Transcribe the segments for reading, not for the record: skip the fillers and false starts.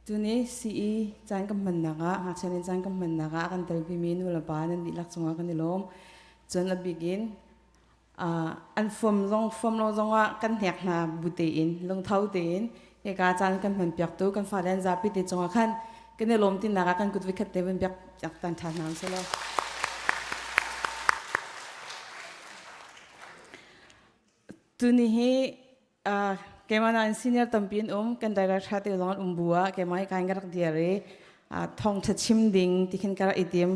Tuni CE caan kan hmannak ah ngakchia nih caan kan hmannak ah a kan telpimi nulepa nan dihlak cungah kan i lawm. Cun a bik in an fuam zong fuam lo zongah kan hnek hna bu tein lungtho tein hika caan kan hman piaktu kan fale an zapi te cungah khan kan i lawm tinak ah kan kut vikhat te vun piak piak tan ṭha hna usih law. Tuni hi keimah nain senior tampi an um kan director tha te zong an um bu ah keimah hi kain ka rak dir i thawngṭha chim ding ti khin ka rak i tim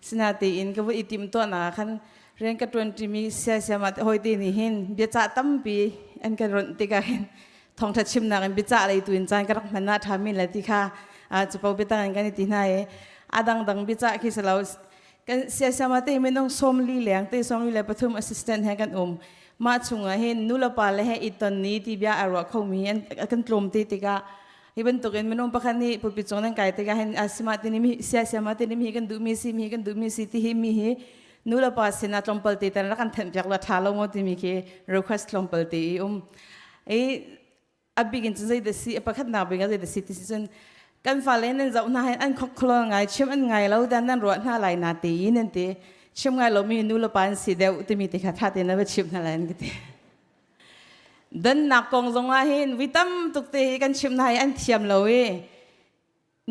sinatein ka vun i tim tuahnak ah khan rian ka ṭuan ṭimi siasiam ah hawi te nih hin biacah tampi an kan ronh tikah hin thawngṭha chimnak in biacah lei tu in caan ka rak hman ah ṭha min le ti kha cupo biatang in kan i ti hna i a dangdang biacah khi si lo kan siasiam ah te minung 40 leng te 43 assistant he kan um mah chungah hin nulepa le he i ton ni ti bia a ruah khomi an kan tlawm te tikah hi bantukin minung pakhat nih pulpit cung nan kai tikah hin asima ti mi sia siama ti mi kan duh mi si mi kan duh mi si ti hi mi hi nulepa sinah tlawmpal te tan rak kan thenh piak la tha lo maw timi khi request tlawmpal te i um i a bik in cun zei da si a pakhatnak bik ah zei da si ti si cun kan fale nan zoh hna hin an khokkhol ngai chim an ngai lo dan nan ruah hna lai na ti i nan ti chim ngai lomi nu le pa an si deuh timi ti kha tha tein na va chim hna lai an ka ti dannak kong zong ah hin vi tam tuk te hi kan chim hna hi an thiam lo i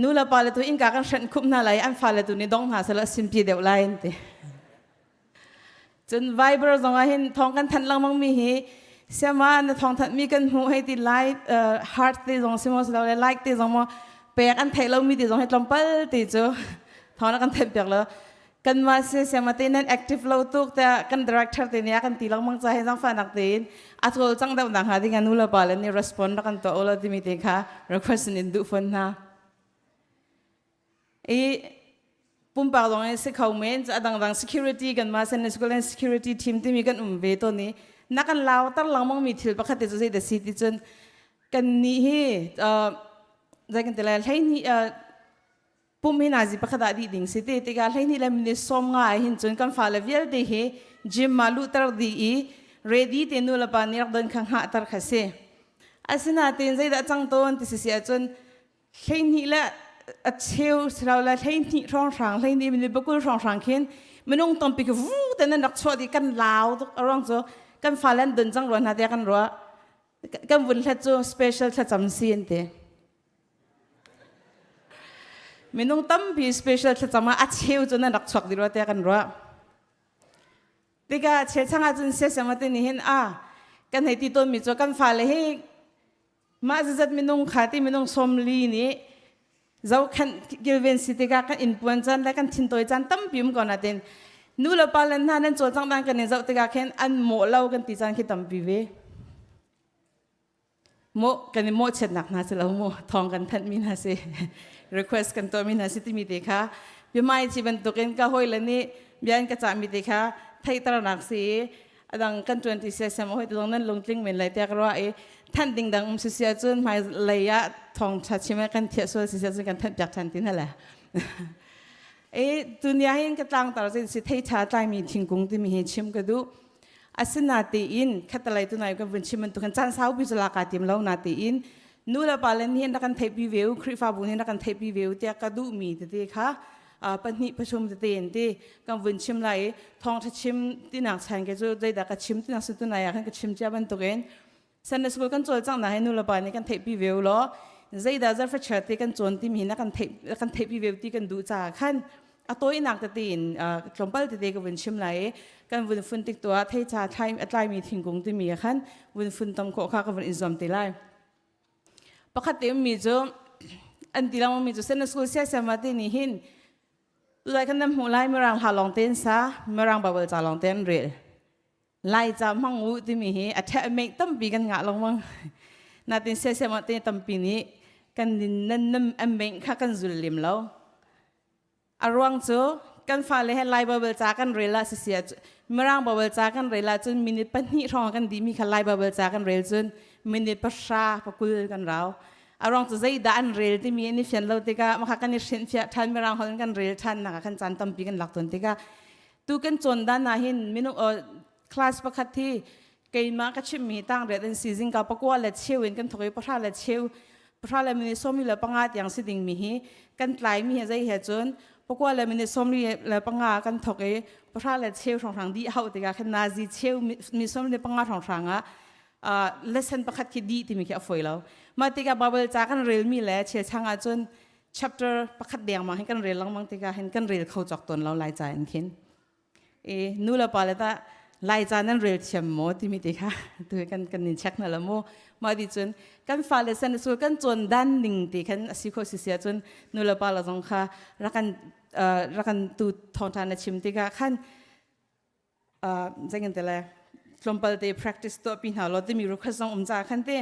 nu le pa le tu innka kan hrenh khup hna lai an fale tu nih dong hna sela simpi deuh lai an ti Cun Viber zong ah hin thawng kan thanh lengmang mi hi siama na thawng thanh mi kan hmuh hei ti like heart te zong si maw le like te zong maw pek an theih lo mi te zong hi tlawmpal te cu thawng na kan thanh piak lo kan mah si siama te nan active lo tuk te kan director te nih a kan ti lengmang ca hi zangfahnak tein a cawl cang deuh nak hnga ding nu le pa le nih respond rak kan tuah u lo timi te kha request in duh fon hna I pumpak zong in si kho men a dangdang security kan mah Sunday school and security team timi kan um ve tawn i na kan lauter lengmang mi thil pakhat te cu zei da si ti cun kan nih hi zei kan ti lai hleihnih pum hi nazi pakhat ah dih ding si ti tikah 12 le minute 15 ah hin cun kan fale vialte hi gym ah luhter dih i ready te nu le pa nih rak don kha hngahter kha si asinain zeidah cang tawn ti si si ahcun 12 le a cheu silo le 12 hrawnghrang 12 minute pakul hrawnghrang khin minung tampi khi vu ten an rak chuah dih kan lau tuk a ruang cu kan fale an dun cang rua hna tiah kan ruah kan vun hlat cu special thlacam si an ti minung tampi special thlacam ah a cheu cu nan rak chuak dih rua tiah kan ruah tikah chechang ah cun siasem ati nih hin a kan hei ti tawnmi cu kan fale hi Mah zizat minung kha ti minung 40 nih zohkhenh kilven si tikah kan innpuan caan le kan thintawi caan tampi um ko natin nu le pa le hna nan cawlcangh dan kan in zoh tikah khin an mawh lo kan ti caan khi tampi ve. Mawh kan i mawhchiatnak hna si lo mu thawng kan thanh mi hna si request kan tuah mi hna si timi te kha biamai chi bantukin ka hawi le nih bia an ka cah mi te kha theihternak si i adang kan tuan ti sia siam hoi zong nan lungtling men lai tiah ka ruah i than ding dang um si sia cun hmai lei ah thong tha chim kan thiah sual si sia cun kan thanh piak than ti na le e dunia hin ka tlang tar si thei tha tlai mi thingkung timi hi chim ka duh asina tein khatalai tu nai kan vun chim tu kan chan sau pi la ka tim lo na tein nu le pa le nih na kan theih pi veu khrifabu nih na kan theih pi veu tiah ka duh mi tete kha pahnih pathum tete in ti kan vun chim lai i thawngṭha chim tinak chan ke cu zeidah ka chim tinak si tunai ah khan ka chim cia bantukin Sunday school kan cawlcangh na he nu le pa nih kan theihpi ve u law zeidah zarhfachia te kan cawn timi na kan theih kan theihpi ve ti kan duh caah khan a tawinak tete in tlawmpal tete ka vun chim lai i kan vun fun tik tuah thei cha thlai a tlaimi thingkung timi khan vun fun tom khawh kha ka vun in zuam te lai Pakhat te ummi cu an ti lengmangmi cu Sunday school siasiama te nih hin tulai kan nan hmuh lai Mirang hla lawng te an sa Mirang Bible ca lawng te an rel Lai ca hmang u timi hi a ṭheh meih tampi kan ngah lengmang natin siasiama te tampi nih kan nan nan an meih kha kan zul lem lo A ruang cu kan fale he Lai Bible ca kan rel ah sisi ah Mirang Bible ca kan rel ahcun minute pahnih hrawng kan dihmi kha Lai Bible ca kan rel cun minute pahra pakul kan rau. A ruang cu zeidah an rel timi an i fian lo tikah maka kan i hrinhfiah ṭhan Mirang holh in kan rel ṭhan nak ah khan caan tampi kan lak tawn tikah tu kan cawn dan ah hin minung class pakhat hi keimah ka chimmi tang riat an si zingka pakua le cheu in kan thok i pahra le cheu. Pahra le minute 45 tiang si ding mi hi kan tlai mi hi zei he cun pakua le minute 45 kan thok i pahra le cheu hrawnghrang dih hau tikah khan nazi cheu mi 45 hrawnghrang ah lesson pakhat khi dih timi khi a foi lo. Mah tikah Bible ca kan rel mi le chel chang ah cun chapter pakhat dengmang hin kan rel lengmang tikah hin kan rel kho cawk tawn lo lai ca in khin. E nu le pa le tah Laica nan rel thiam maw timi te kha tu kan kan in check na la mu. Mah ti cun kan fale san sul kan cawn dan ning ti khan a si kho si sia cun nu le pa le zong kha rakan rakan tu thawngtha na chim tikah khan zengin te le tlawmpal te practice tuah pi hna lo timi request zong um ca khan te.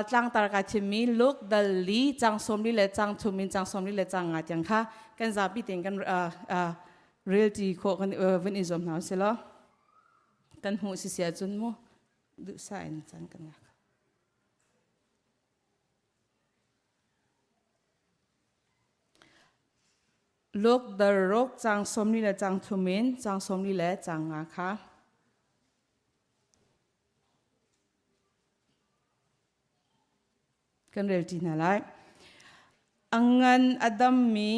Tlangtar ka thimmi Luke dal li cang 40 le cang thum in cang 40 le cang nga tiang kha kan zapi tein kan realty khawh kan vun i zuam hna usih law kan hmuh si sia cun mu duhsah in caan kan ngak. Luke dal ruk cang 40 le cang thum in cang 40 le cang nga kha. Kan rel ṭi hna lai. A ngan a dammi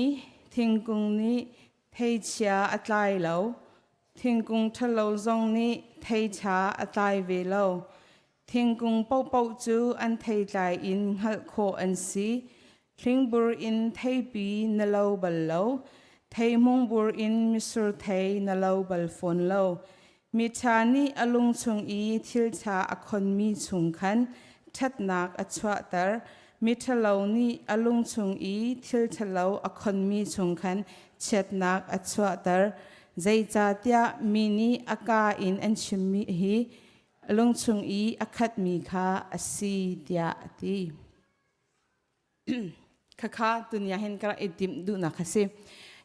thingkung nih theichia a tlai lo. Thingkung ṭhalo zong nih theiṭha a tlai ve lo. Thingkung paohpaoh cu an theitlai in hngalh khawh an si. Hlingbur in theipi na lo bal lo. Theihmungbur in mitsur thei na lo bal fawn lo. Miṭha nih a lung chung i thilṭha a khonmi chung khan ṭhatnak a chuahter. Miṭhalo nih a lung chung i thilṭhalo a khonmi chung khan chiatnak a chuahter. Zeicahtiah mi nih a kaa in an chimmi hi a lung chung i a khatmi kha a si, tiah a ti. Khakha dunya hin ka i timh duhnak kha si.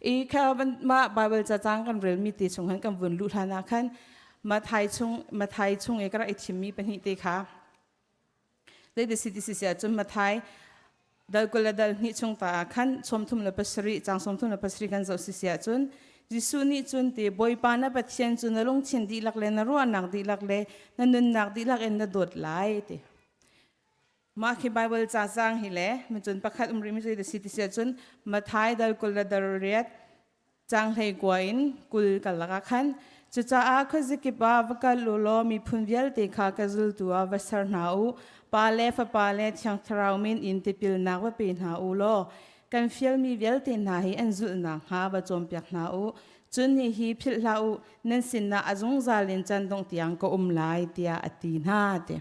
I kha mah Bible cacang kan relmi te chung han kan vun luh hlan ah khan Mathai chung Mathai chung i ka rak i thimmi pahnih te kha zei si ti si si ahcun Mathai dal 20 le dal hnih chung ta ah khan 37 cang 37 kan zoh si si ahcun Jesuh nih cun ti Bawipa na Pathian cu na lungthin dihlak le na ruahnak dihlak le na nunnak dihlak in na dawt lai ti. Mah khi Baibal ca caang hi le cun pakhat um rihmi cu si ti si ahcun Matthai dal 20 le dal riat caang 19 in 20 kal lakah khan cucaah khuazakip ah va kal u law miphun vialte kha ka zultu ah va ser hna u Pa le Fapa le Thiang Thlarau min in tipilnak va pe hna u law kan fialmi vialte hna hi an zulh nakhnga va cawnpiak hna u cun hihi philh hlah u nan sinah a zungzal in chan dongh tiang ka um lai tiah a ti hna ti.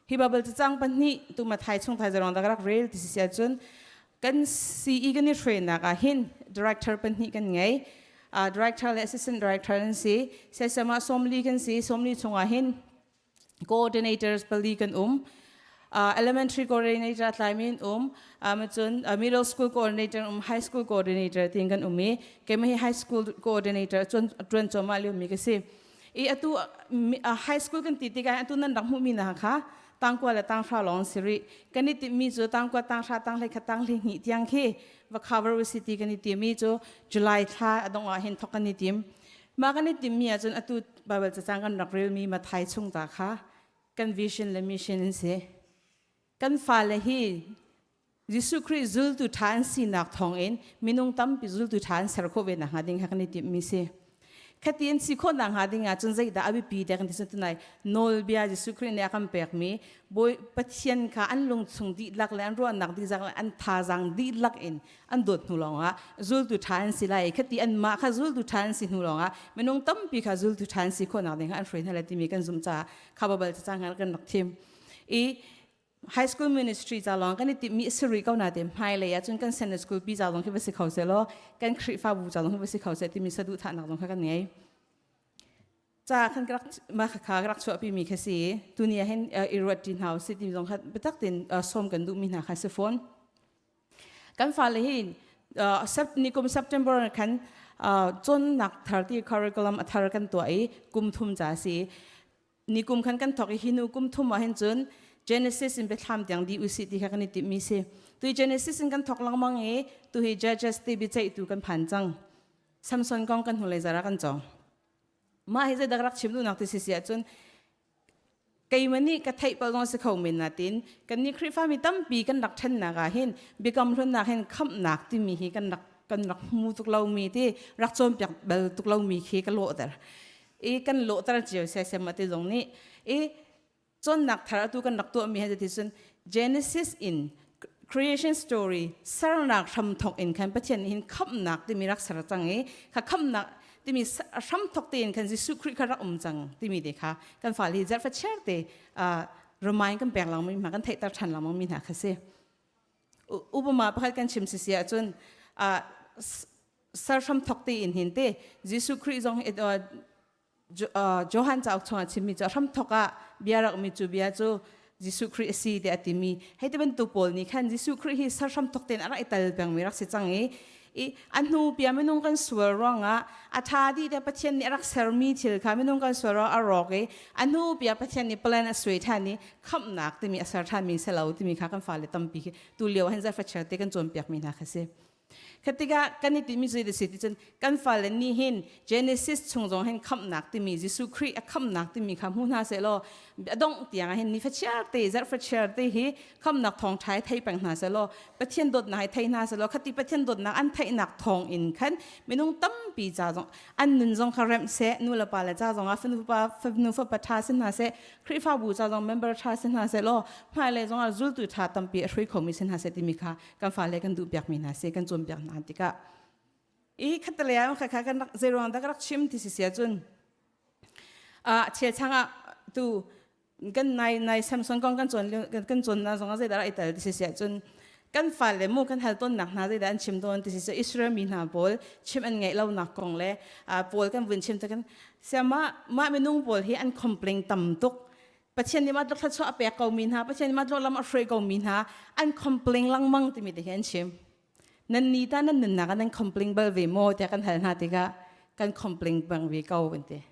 Hi Bible cacang pahnih tu Mathai chung thai zarong dak rak rel ti si ahcun kan CE kan i hruainak ah hin director pahnih kan ngei. Director le assistant director an si. Sesam ah 40 kan si. 40 chungah hin coordinators pali kan um. Elementary coordinator tlaimi an um. Cun middle school coordinator um, high school coordinator tin kan um i keimah hi high school coordinator cun tuan cuahmah lio mi ka si. I atu high school kan ti tikah atu nan rak hmuhmi hna kha tangkua le tanghra lawng si rih. Kan i timhmi cu tangkua, tanghra, tanghlei khat, tanghlei hnih tiang khi va cover u si ti kan i timmi cu July thla a dongh ah hin thok kan i tim. Mah kan i timmi ahcun atu Bible cacang kan rak relmi Mathai chung ta kha kan vision le mission an si. Kan fale hi Jesuh Khrih zultu ṭha an sinak thawngin minung tampi zultu ṭha an ser khawh ve nakhnga ding kha kan i timhmi si. Khati an si khawh nakhnga ding ahcun zeidah a biapi tiah kan ti cun tunai nawlbia Jesuh Khrih nih a kan pekmi Bawi Pathian kha an lungchung dihlak le an ruahnak dihlak le an thazaang dihlak in an dawt hnu lawngah zultu ṭha an si lai. Khati anmah kha zultu ṭha an si hnu lawngah minung tampi kha zultu ṭha an si khawh nak ding kha an hruai hna lai timi kan zumh caah kha babal cacang kan rak thim. I high school ministry ca lawng kan i timhmi a si rih ko nain hmailei ah cun kan Sunday school pi ca zong khi va si kho seh law kan Khrihfabu ca zong khi va si kho seh timi saduhthahnak zong kha kan ngei. Ca khan ka rak ma kha ka rak chuahpi mi kha si tuni ah hin i ruat ṭi hna usih timi zong kha biatak tein sawm kan duhmi hna kha si fawn. Kan fale hi nikum September khan cawnnak thar ti curriculum a thar kan tuah i kum thum ca si. Nikum khan kan thawk i hi nu kum thum ah hin cun Genesis in biathlam tiang di usih ti kha kan i timhmi si. Tu Genesis in kan thawk lengmang i tu hi Judges ti biaceihtu kan phan cang. Samson kong kan hnulei zara kan cawng. Mah hi zeidah rak chim duhnak ti si si ahcun Keimah nih ka theih pal zong si kho men natin kan nih Khrihfami tampi kan rak ṭhennak ah hin biakam hlunnak hin khamhnak timi hi kan rak hmu tuk lomi ti rak cawnpiak bal tuk lomi khi ka lawhter i kan lawhter cio sesem ati zong nih i cawnnak thar atu kan rak tuahmi he ti cun Genesis in creation story, sernak hramthok in khan Pathian nih hin khamhnak timi rak ser cang i kha khamhnak timi hramthok tein khan Jesuh Khrih kha rak um cang timi te kha kan fale hi zarhfa chiar te remind kan pek lengmang mi hna, kan theihter ṭhan lengmang mi hna kha si. Upama pakhat kan chim si si ahcun ser hramthok tein hin te Jesuh Khrih zong Johan cauk chungah chimmi cu a hramthok ah bia rakmi cu bia cu Jesuh Khrih a si tiah a timi hei ti bantuk pawl nih khan Jesuh Khrih hi ser hramthok tein a rak i tel pengmi rak si cang i a hnu pia minung kan sual ruangah a ṭha dih te Pathian nih a rak sermi thil kha minung kan sual ruangah a rawk i a hnu pia Pathian nih plan a suai ṭhan i khamhnak timi a ser ṭhanmi si lo timi kha kan fale tampi khi tu lio hin zarhfachiar te kan cawnpiakmi hna kha si. Khatikah kan i timi cu si ti cun kan fale nih hin Genesis chung zong hin khamhnak timi, Jesuh Khrih a khamhnak timi kha hmu hna seh law a dongh tiang ah hin nifachiar te, zarhfachiar te hi khamhnak thawngṭha hi thei peng hna seh law, Pathian dawtnak hi thei hna seh law, khati Pathian dawtnak an theihnak thawng in khan minung tampi ca zong an nun zong kha remh seh, nu le pa le ca zong ah fanu fapa ṭha si hna seh, Khrihfabu ca zong member ṭha si hna seh law, hmailei zong ah zultu ṭha tampi a hrui khomi si hna seh timi kha kan fale kan duhpiakmi hna si, kan cawnpiak hna tikah i khatalei ah kha kan rak zeiruang dah ka rak chim ti si sia cun a chel changah tu kan nai nai Samson kong kan cawn kan cawn na zong ah zeidah rak i tel ti si sia cun kan fale mu kan hal tawnnak hna zeidah an chim tawn ti si sia Israel mi hna pawl chim an ngeih lonak kong le pawl kan vun chim takan siama mah minung pawl hi an complain tam tuk. Pathian nih mah tluk thluachuah a pek ko mi hna, Pathian nih mah tluk lam a hruai ko mi hna, an complain lengmang timi te hi an chim. Nan ni ta nan nunnak ah nan complain bal ve maw tiah kan hal hna tikah kan complain bang ve ko an ti.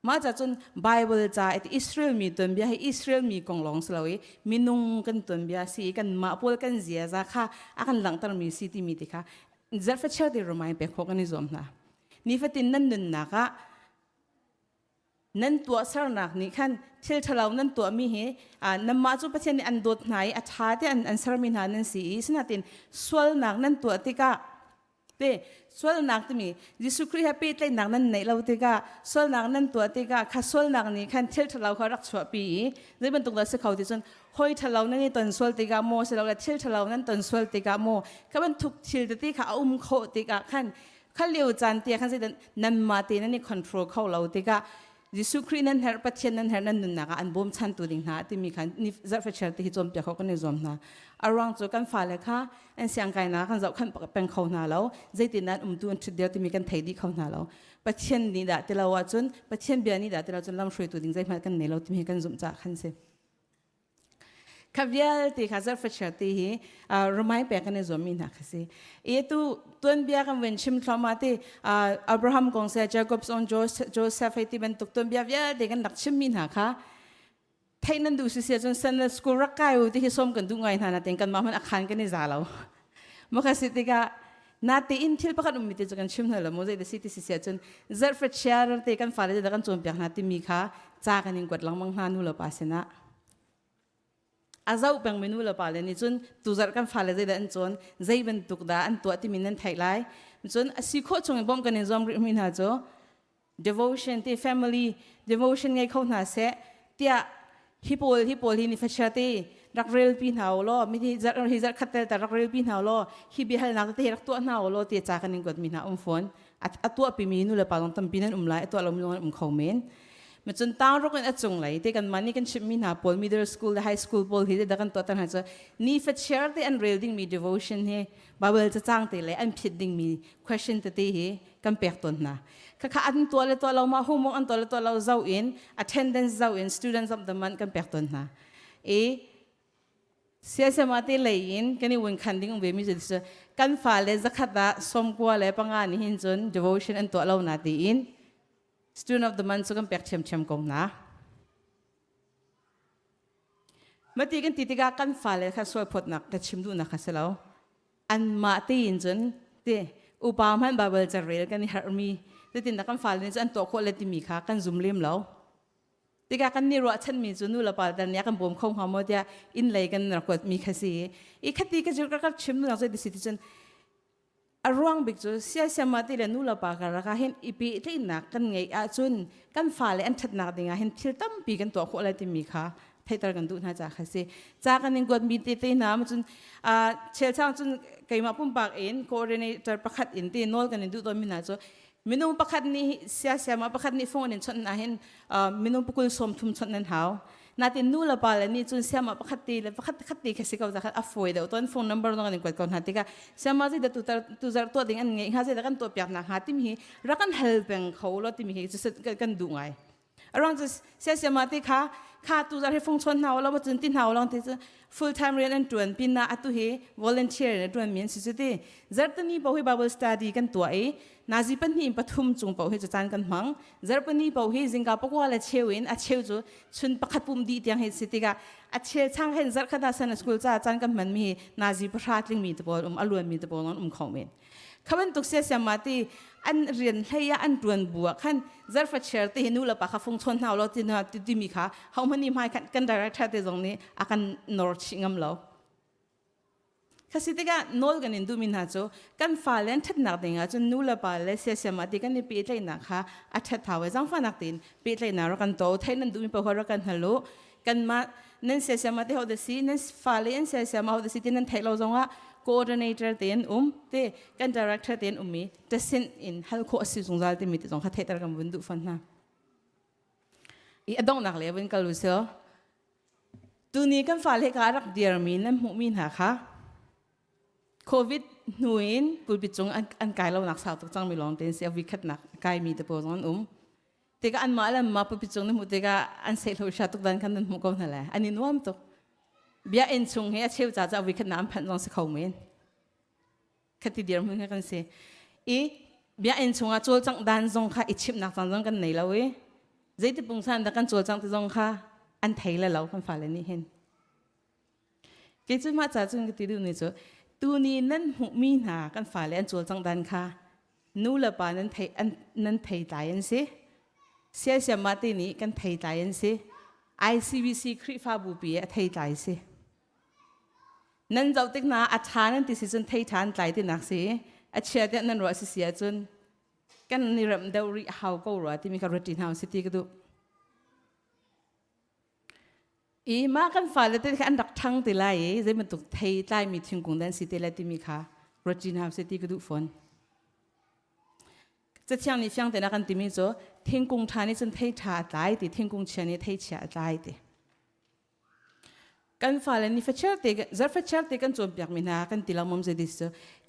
Mah ca cun Bible ca iti Israel mi tuanbia hi Israel mi kong lawng si lo i minung kan tuanbia si i kan mah pawl kan ziaza kha a kan langhtermi si timi ti kha zarhfachiar te remind pek khawh kan i zuam hna. Nifatin nan nunnak ah nan tuahsernak nih khan thil ṭhalo nan tuahmi hi nanmah cu Pathian nih an dawt hna i a ṭha te an sermi hna nan si i sinain sualnak nan tuah tikah te sualnak timi Jesuh Khrih he pehtlaihnak nan neih lo tikah sualnak nan tuah tikah kha sualnak nih khan thil ṭhalo kha rak chuahpi i zei bantuk dah si kho ti cun hawi ṭhalo nan i ton sual tikah maw silole thil ṭhalo nan ton sual tikah maw kha bantuk thil tete kha a um khawh tikah khan kha lio caan te khan zeidan nanmah te nan i control kho lo tikah Jesuh Khrih nan herh, Pathian nan herh, nan nunnak ah an bawmchantu ding hna timi khan ni zarhfachiar te hi cawnpiak kho kan i zuam hna. A ruang cu kan fale kha an siangkainak kan zohkhanh peng kho hna lo, zeitin an umtu an ṭhut dir timi kan thei dih kho hna lo. Pathian nih dah ti lo ahcun, Pathian bia nih dah ti lo cun lamhruaitu ding zeihmanh kan nei lo timi hi kan zumh caah khan si. Kha vialte kha zarhfachiar te hi ramai pek kan i zuammi hna kha si. I tu tuanbia kan vun chim thluahmah te Abraham kong se Jacob on Joseph hei ti bantuk tuanbia vialte kan rak chimmi hna kha theih nan duh si sia cun Sunday school rak kai u ti hi som kan duh ngai hna natin kan mah hmanh a khan kan i za lo. Maka si tikah natein thil pakhat ummi te cu kan chim hna lo mu, zei da si ti si sia cun zarhfachiar te kan fale te kan cawnpiak hna timi kha ca kan in kuat lengmang hna nu le pa sinah. A zoh pengmi nu le pa le nih cun tuzarh kan fale zeidah an cawn, zei bantuk dah an tuah timi nan theih lai. Cun a si khawh chung in bawmh kan in zuam rih mi hna cu devotion ti family devotion ngei kho hna seh tiah hi pawl hi ni fachia te rak rel pi hna u law, mi hi zarh hi zarh khat tel ta rak rel pi hna u law, hi biahalnak te rak tuah hna u law ti ca kan in kuat mi hna um fawn. A tuah pi mi nu le pa zong tampi nan um lai, a tuah lo mi zong an um kho men. Ma cun tang ruk in a cung lei te kan mah nih kan chimh mi hna pawl, middle school le high school pawl hi da kan tuah tan hna cu ni fachiar te an rel ding mi devotion hi, Bible cacang te le an phit ding mi question tete hi kan pek tawn hna. Khakha an tuah le tuah lo ma homework an tuah le tuah lo zo in, attendance zo in students of the month kan pek tawn hna. I siasema te lei in kan i win khan ding um ve mi cu kan fale 100 ah 95 nih hin cun devotion an tuah lo na tiin student of the month cu kan pek ṭhiamṭhiam ko hna. Mati kan ti tikah kan fale kha sual phawtnak ka chim duhnak kha si lo. Anmah tein cun ti upa hmanh Bible carel kan i harhmi, zeitin dah kan fale nih cun an tuah khawh le timi kha kan zum lem lo. Tikah kan nih ruahchanmi cu nu le pa dan nih a kan bawm kho hnga maw tiah inn lei kan rak kuatmi kha si. I khati ka cu ka chim nak zei ti si cun a ruang bik cu siasiama ti le nu le pa karlak ah hin i pehtlaihnak kan ngeih ahcun kan fale an ṭhatnak ding ah hin thil tampi kan tuah khawh lai timi kha theihter kan duh hna ca kha si. Ca kan in kuatmi tete hna cun chelchang cun keimah pumpak in coordinator pakhat in ti nawl kan in duh tawnmi hna cu minung pakhat nih siasiama pakhat nih phone in chawnh ah hin minung pakul sawm thum chawnh nan hau. Natin nu le pa le nih cun siama pakhat te le pakhat khat te kha si ko zakhat a fawi deuh ton phone number zong an in kuat ko hna tikah siama zei dah tu zar tuah ding an ngeih hnga zei dah kan tuah piak nak hnga timi hi rak kan hal peng kho lo timi hi cu kan duh ngai. Aruang cu siasiama te kha kha tu zar hi fung chawn hna lo cun ti hna long ti cu full time rian an tuan pin na atu hi volunteer in tuan mi an si cu ti. Zartani po hi Bible study kan tuah i nazi pahnih in pathum cung paoh hi cu caan kan hmang. Zarpani paoh hi zingka pakua le cheu in a cheu cu chun pakhat pum dih tiang hi si tikah a chel chang hen zarh khat ah san school ca caan kan hman mi hi nazi pahra tling mi te pawl um a luan mi te pawl an um kho men. Kha bantuk siasiam ma ti an rian hlei ah an tuan bu ah khan zarfa chair te hi nu le pa kha fung chawn hna lo ti na ti mi kha ho mani hmai khan kan director te zong nih a kan nor chih ngam lo. Kha si tikah nawl kan in duhmi hna cu kan fale an ṭhatnak ding ah cun nu le pa le siasiam ah ti kan i pehtlaihnak kha a ṭhat hau i zaangfahnak tein pehtlaihnak rak kan to theih nan duhmi paoh rak kan hal u. Kanmah nan siasiam ah ti ho da si, nan fale an siasiam ah ho da si ti nan theih lo zongah coordinator tein um te kan director tein um i ṭasin in hal khawh a si zungzal timi te zong kha theihter kan vun duh fawn hna. I a donghnak le vun kal u sih. Tuni kan fale ka rak dirmi nan hmuhmi hna kha COVID hnu in pulpit cung an kai lonak sau tuk cangmi lawng tein si a vikhatnak kaimi te pawl zong an um. Tikah anmah le anmah pulpit cung na hmuh tikah an sehlo sha tuk dan khan nan hmuh ko hna le an i nuam tuk. Bia inn chung hi a cheu ca ca vikhatnak an phanh zong si kho men. Khati dirhmun kha kan si. I biakinn chungah cawlcangh dan zong kha i chimhnak caan zong kan nei lo i zeiti pungsan dah kan cawlcangh ti zong kha an thei le lo kan fale nih hin. Kei cu mah ca cun ka ti duh ni cu tuni nan hmuhmi hna kan fale an cawlcangh dan kha nu le pa nan thei an nan thei tlai an si. Siasiam mah te nih kan thei tlai an si. ICBC Khrihfabu pi a thei tlai si. Nan zoh tik hna a ṭha nan ti si cun thei ṭha an tlai tinak si. A chia tiah nan ruah si si ahcun kan i remh deuh rih hau ko rua timi kha ruat hna si ti ka duh. I mah kan fale te kha an rak ṭhang ti lai i zei bantuk thei tlaimi thingkung dan si te lai timi kha ruat hna si ti ka duh fawn. Cathiang nih fiang tein a kan timi cu thingkung ṭha nih cun thei ṭha a tlai ti, thingkung chia nih thei chia a tlai ti. Kan fale nih fachiar te zarhfachiar te kan cawnpiakmi hna kan ti lengmang zei cu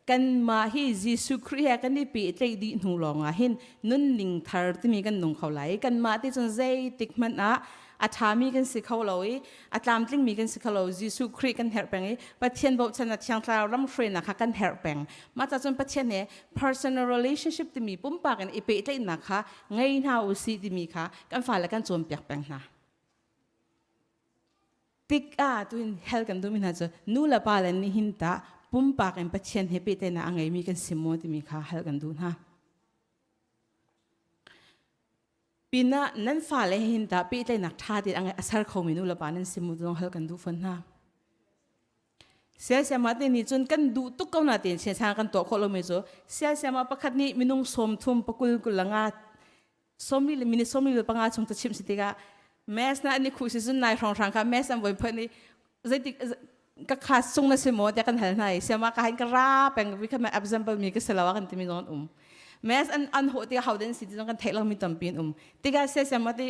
kanmah hi Jesuh Khrih he kan i pehtlaih dih hnu lawngah hin nunning thar timi kan nung kho lai. Kanmah ti cun zeitik hmanh ah a ṭhami kan si kho lo i a tlamtlingmi kan si kho lo. Jesuh Khrih kan herh peng i Pathian bochan a Thiang Thlarau lamhruainak kha kan herh peng. Mah ca cun Pathian he personal relationship timi pumpak in i pehtlaihnak kha ngei hna u sih timi kha kan fale kan cawnpiak peng hna. Tikah tuin hell kan duhmi hna cu nu le pa le nihin tah pumpak in Pathian he pehtlaihnak a ngeimi kan si maw timi kha hal kan duh hna. Pinah nan fale he hin tah pehtlaihnak ṭha tein a ngei a ser khomi nu le pa nan si maw zong hal kan duh fawn hna. Siasiama te nih cun kan duh tuk ko na tein siasang kan tuah khawh lomi cu siasiama pakhat nih minung sawm thum pakul kul le nga sawmli le minute 45 chung cachimh si tikah mass na an i khuh si cun nai hrawnghrang kha mass an voi phun i zeitik ka class chung na si maw tiah kan hal hna i siama ka hain ka ra peng vi kha example mi ka si lo kan timi zong an um. Mass an hawh tikah how den si ti zong kan theih lo mi tampi an um tikah sia siama ti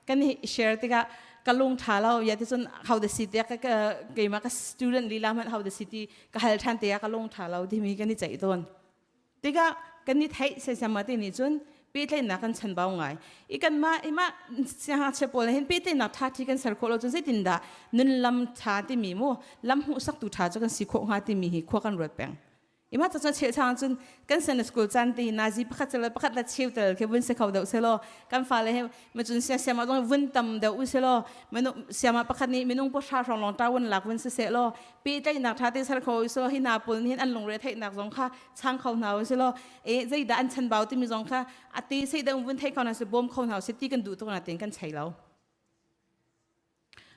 kan share tikah ka lung tha lo ya ti cun how the si tiah ka keimah ka student lila hmanh how the si ti ka hal than tikah ka lung tha lo timi kan i ceih tawn. Tikah kan i theih sesama te nih cun pehtlaihnak kan chanbau ngai. I kanmah i mah siangngakchia pawl hin pehtlaihnak ṭha ṭhi kan ser khawh lo cun zeitindah nun lam ṭha timi mu lam hmuhsaktu ṭha cu kan si khawh hnga timi hi khua kan ruat peng. I mah cun chilchang cun kan Sunday school caan te nazi pakhat cel pakhat la cheu tel khi vun si kho deuh selaw kan fale he macun sia siama zong vun tam deuh u selaw manu siama pakhat nih minung pahra hrawng lawng ta vun lak vun si selaw pehtlaihnak ṭha te ser kho so hi hna pawl nih hin an lungre theihnak zong kha chang kho hna u silo e zeidah an chanbau timi zong kha ate sei deuh vun thei kho hna si bawm kho hna si ti kan duh tuk na ten kan chei lo.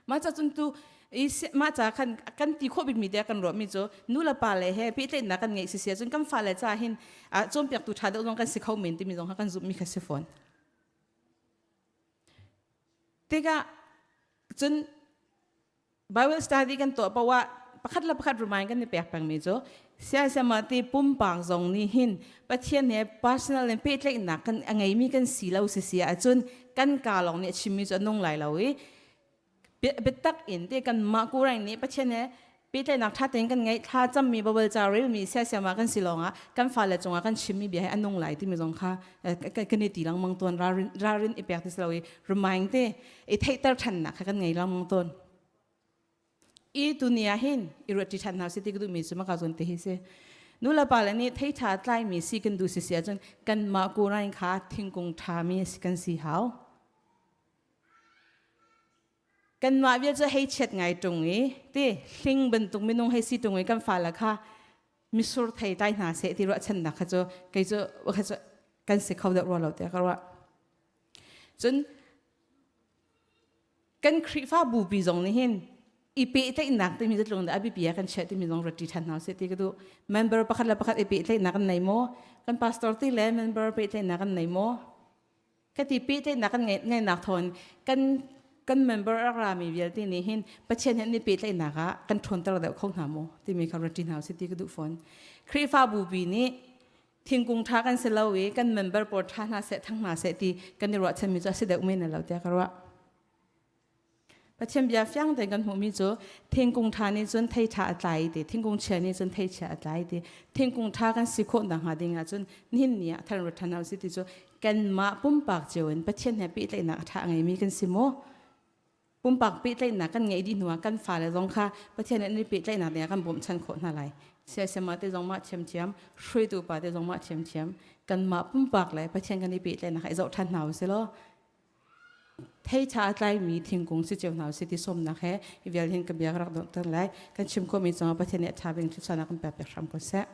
Mah ca cun tu i mah ca khan kan ti khawh bikmi te kan ruahmi cu nu le pa le he pehtlaihnak kan ngeih sisi ahcun kan fale ca hin cawnpiaktu ṭha deuh zong kan si kho men timi zong kha kan zumhmi kha si fawn. Tikah cun Bible study kan tuah paoh ah pakhat le pakhat remind kan i pek pengmi cu siasama ti pumpak zong nih hin Pathian he personal in pehtlaihnak kan a ngeimi kan si lo si si ahcun kan ka lawng nih a chimmi cu a nung lai lo i biatak in te kan mah kurai nih Pathian he pehtlaihnak ṭha tein kan ngeih thla cammi Bible ca relmi siasiama kan si lawngah kan fale cungah kan chimmi bia hi a nung lai timi zong kha kan i ti lengmang tawn ralrin i pek ti si lo i remind te i theihter ṭhannak kha kan ngei lengmang tawn. I tuni ah hin i ruat ṭi ṭhan hna si ti ka duhmi cu maka zawn te hi si. Nu le pa le nih thei ṭha tlaimi si kan duh si si ahcun kanmah kurain kha thingkung ṭhami kan si hau. Kanmah vial cu hei chiat ngai ṭung i ti hling bantuk minung hei si ṭung i kan fale kha misur thei tlai hna seh ti ruahchannak kha cu kei cu kha cu kan si kho deuh rua lo tiah ka ruah. Cun kan Khrihfa bupi zong nih hin i pehtlaihnak timi zatlung dah a biapi ah kan chiah timi zong rat ṭi ṭhan hna usih ti ka duh. Member pakhat le pakhat i pehtlaihnak kan nei maw? Kan pastor ti le member pehtlaihnak kan nei maw? Ka ti pehtlaihnak kan ngeihnak thawn kan kan member a rami vialte nih hin Pathian he an i pehtlaihnak ah kan ṭhawnter deuh kho hna maw timi kha rat ṭi hna usih ti ka duh fawn. Khrihfa bupi nih thingkung ṭha kan si lo i kan member pawl ṭha hna seh thang hna seh ti kan i ruahchanmi cu a si deuh men lo tiah ka ruah. Pathian bia fiang tein kan hmuhmi cu thingkung ṭha nih cun thei ṭha a tlai ti thingkung chia nih cun thei chia a tlai ti thingkung ṭha kan si khawh nakhnga ding ahcun nihin ni ah than rat ṭhan hau si ti cu kanmah pumpak cio in Pathian he pehtlaihnak a ṭha a ngeimi kan si maw? Pumpak pehtlaihnak kan ngeih dih hnuah kan fale zong kha Pathian nih an i pehtlaihnak dingah kan bawmhchanh khawh hna lai. Siasema te zong mah thiamthiam, hruaitu pa te zong mah thiamthiam, kanmah pumpak le Pathian kan i pehtlaihnak kha i zoh ṭhan hna usih law thei ṭha a tlaimi thingkung si cio hna usih ti sawmnak he i vial hin ka bia ka rak donghter lai. Kan chim khawhmi cungah Pathian nih a ṭha bik thluachuahnak kan pek piak hram ko seh.